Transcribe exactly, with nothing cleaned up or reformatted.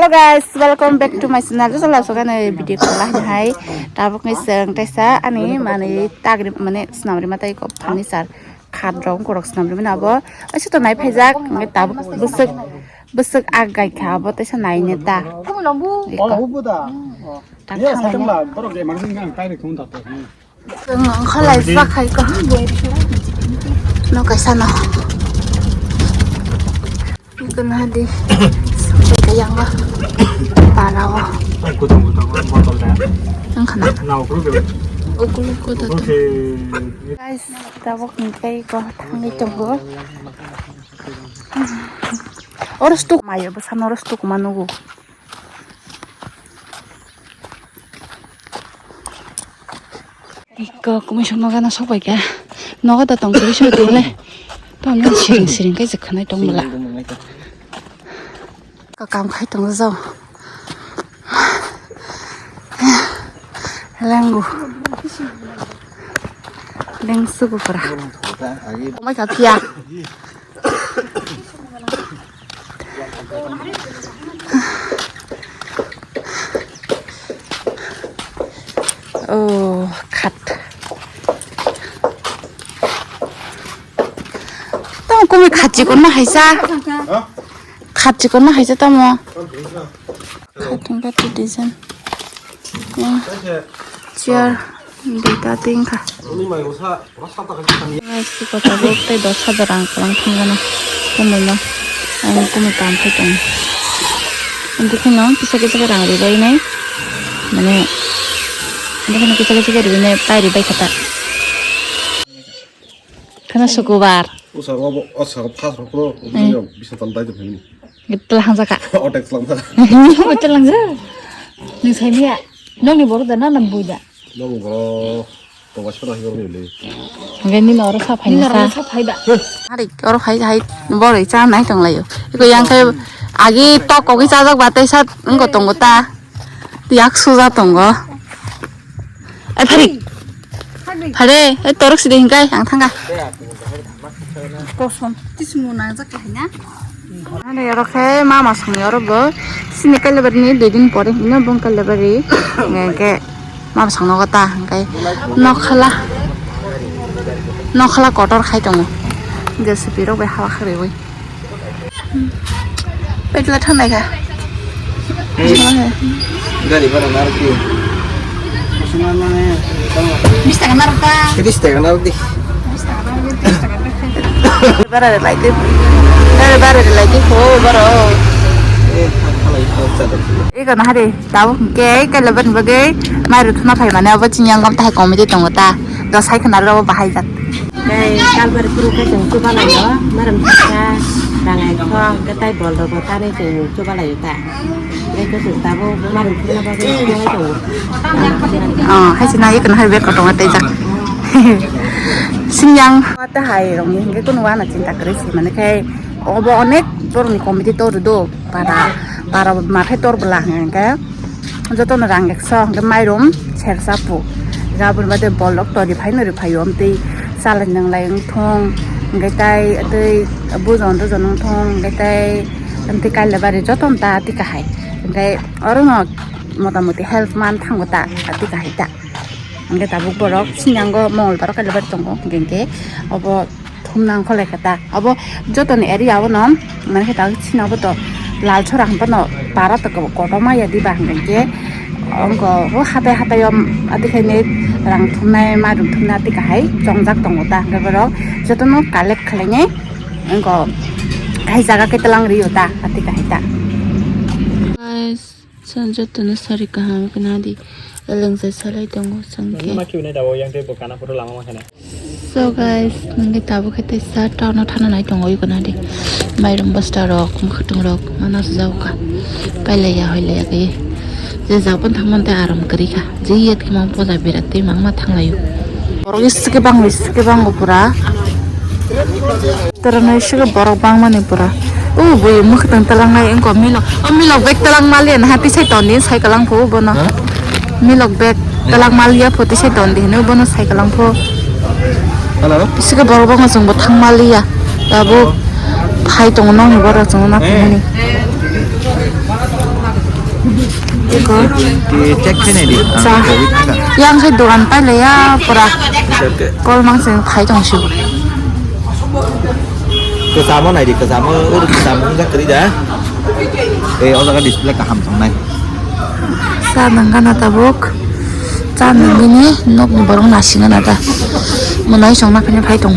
Hello guys, welcome back to my channel. Joto lai sokani video ko lai hai. Tabuk ni seng tesa ani mani tagri mane snamri matai ko furniture khat rok korok snamri mane abo. Aisa to nai phaijak ngai tabuk bwswk bwswk ag gai kha abo tesa nai ne ta. Iko. Tak thang lai. Ang khalai sa khai ko. No kaisa no. Iko na di. Bai ka yang ba. Para o. Ang khana. Ukul ko da to. Guys, tabuk ni kai ko thangwi tongo. Oro stuk mayo bwsano oro stuk manugo. Iko kumisuk nogo no sok bai kha. Nogo da tong kiri soi tong le. Tong le siring siring kai se khwnai tong bwla. Ka kam khai tong jao. Lengu. Leng sugu pura. Mai ka pia. Oh, khat. Tamo kumi khat chikon ma haisa. Khat chikon ma haisa tamo. Khat wngkha twi design. Chair duita twi wngkha. Siko tabuk tei dos hajar rang kwbang thangmano kumui no ang kumui kam khai tongo. Ang bukhuk no kisa kisa khe rang ribai nai mane bukhuk no kisa kisa khe ribai nai pai ribai kha ta. Khana sukubar. Usa robo o sa phas rokro Hmm. Bisa tal dai to phini. Gitla hangjaka. O tek slam sa. Gitla hangjak. Ni sai miya. Nong ni boru da na nam bui da. Nong boro. Tongba sora hi gorni le. Hingke nini oro sa phaina sa. Nini oro sa phai da. Hari oro hai hai boroi cha nai tong laio. Iko yang khe agi tok kogi chajak ba tei sa wngko tongo ta. Yak suja tongo. Ai phari. Phari, ai torok sidi hingkai ang thangka. Kosom tismu nangjak khe hanya. Ani oro khe mama songni oro bo sini Kalibari ni dui din pore hino bong Kalibari hingke mama songno ta hingke nokhala nokhala kotor khai tongo J C B rok bai hawa khariwi petla thanai kha. Gari bara narki. Bish taka narok ta. Bish taka narok di. Bara de lai de. Bara bara de lai de ho bara. Ego na hari tau ke ke leban bagai mai rutuna phai mane abo chinyang gam tahai comedy tongo ta. Do sai khna ro bahai jat. Dai kalbar kuru ka chang chuba lai yo maram ta rangai kho ka tai bol do ta ne chang chuba lai ta. Dai ko chang ta bo maram khna ba ke lai tongo. Oh, hai sina ye kan hai be ko tongo tei jak. Sinyang. Wata hai rong ni hingke kunu wana chinta kwrwi se mani khe obo onek borok ni committee toru do para para ma khe tor bwla hingke joto no rang ekso hingke mairum sersa pu jabon bade bol rok tori phai no ri phaio amtwi chalai nang lai wng thung hingke tai tei bujon rujon wng thung hingke tai amtwi kailabari joto no ta twi kahai hingke oro no motamoti help man thango ta twi kahai ta. Hingke tabuk borok sinyango mongol bar kailabar tongo hingke hingke obo thumna wngkha lai khe ta obo jotoni area o no mane khe tabuk sina obo to lal sora hwn phano para to kotorma ya diba hingke hingke wngkha o hatai hatai o ati khe rang thumnai ma rung thumnai ati kahai chongjak tongo ta hingke borok jotono collect khlainai wngkha hai jaga khe twlang rio ta ati kahai ta. Chwng jotono sari kaham khe nadi, eleng jai salai tongo chwng khe. Ma khibi nai dabo, yang tei bo kana photo lama ma khe nai. So guys, nangkhe tabuk khe teisa town o thana nai tongo iko nadi. Mairum bwsta rok, mwkhwtwng rok, mano sujao kha. Pailaiya hoilaiya khe. Je jabon thangmani tei aram kwrwi kha. Je yet khe mang poja birat tei mangma thanglaio. Borok iske bang iske bango pura. Tara no iske borok bangmani pura. O bui mwkhwtwng twlangnai wngkha milok. O milok bag twlang maliya naha tisai toni sai kwlang phu bono. Ha? Milok bag twlang maliya phu tisai toni hino bono sai kwlang phu. Hello. Iske borok bango chwngbo thang maliya. Tabuk phai tongo nokni borok chwngno naphimani. Eh. Twenty check khe nai di. Sa. Covid wngkha. Yang khe dogan pailaiya pura. Check khe. Kol mangsa phai tong si. Kwchamo nai di, kwchamo, oro kwchamo wngkha kwrwi da. Eh, o jaga display kaham tongnai. Cha nang gana tabuk. Cha nang bini nokni borok nasina na ta. Monai song na phai tong.